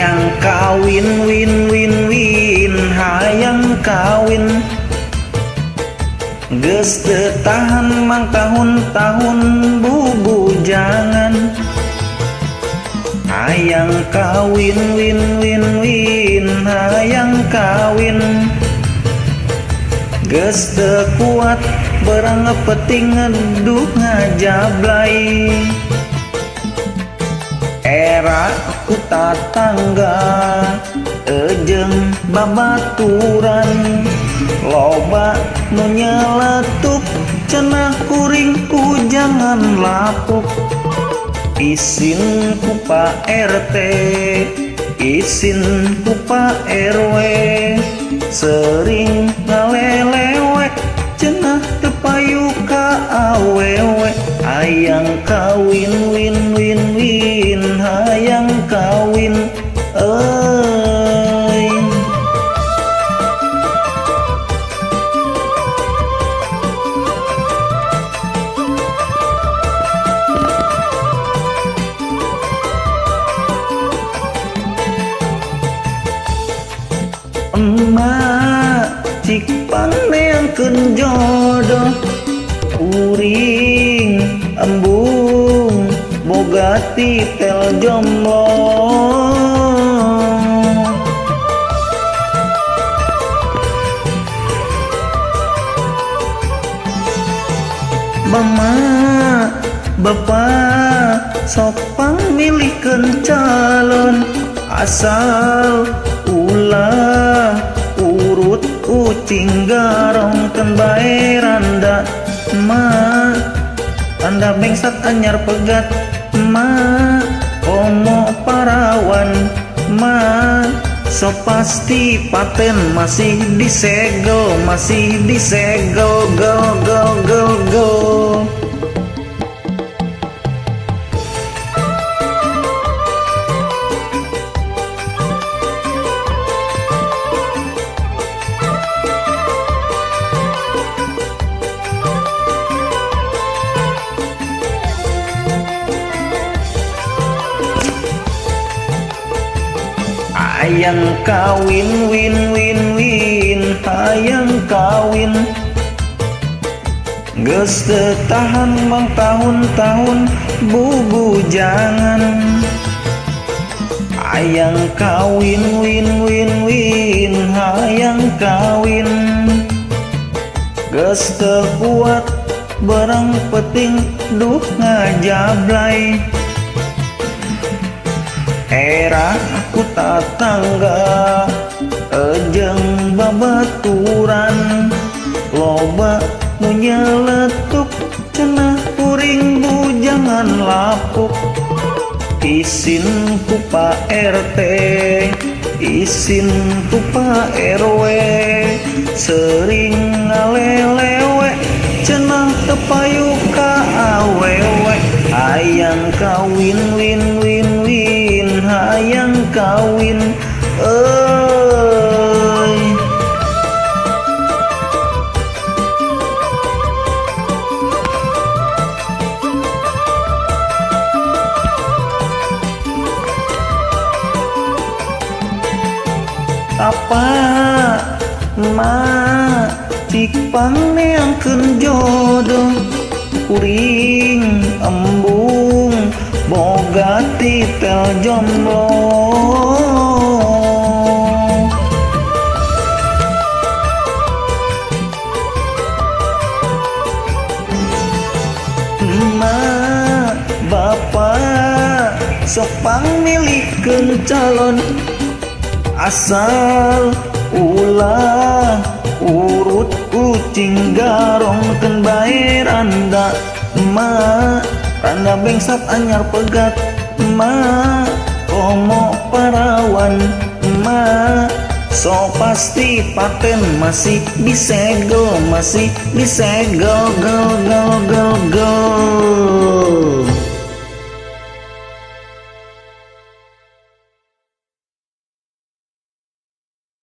Hayang kawin win win win hayang kawin. Geus teu tahan mang tahun-tahun bubujangan. Hayang kawin win win win hayang kawin. Geus teu kuat berang peuting ngeduh ngajablay. Era ku tatangga ejeung babaturan. Loba nu nyeletuk cenah kuring ku jangan lapuk. Isin ku Pak RT, isin ku Pak RW, sering ngalelewe cenah teu payu ka awewe. Hayang kawin win win win hayang kawin euy. Emak cik pangneangkeun jodoh, kuring embung boga titel jomblo. Mama bapak sok pangmilihkeun calon, asal ulah urut kucing garong keun bae randa. Ma anda bengsat anyar pegat, ma komo parawan, ma so pasti paten masih disegel, masih disegel gel gel gel gel. Hayang kawin win win win hayang kawin. Geus teu tahan mang tahun-tahun bubujangan. Hayang kawin win win win hayang kawin. Geus teu kuat berang peuting duh ngajablay. Era ku tatangga ejeung babaturan. Loba nu nyeletuk cenah kuring bujangan lapuk. Isin ku Pak RT, isin ku Pak RW, sering ngalelewe cenah teu payu ka awewe. Hayang kawin win win win hayang kawin euy. Apa ma cik pangneangkeun jodoh, kuring embung boga titel jomblo. Emak bapak sok pangmilihkeun calon, asal ulah urut kucing garong keun bae randa. Ma randa bengsat anyar pegat, ma komo parawan, ma so pasti paten masih disegel, masih disegel gel gel gel gel.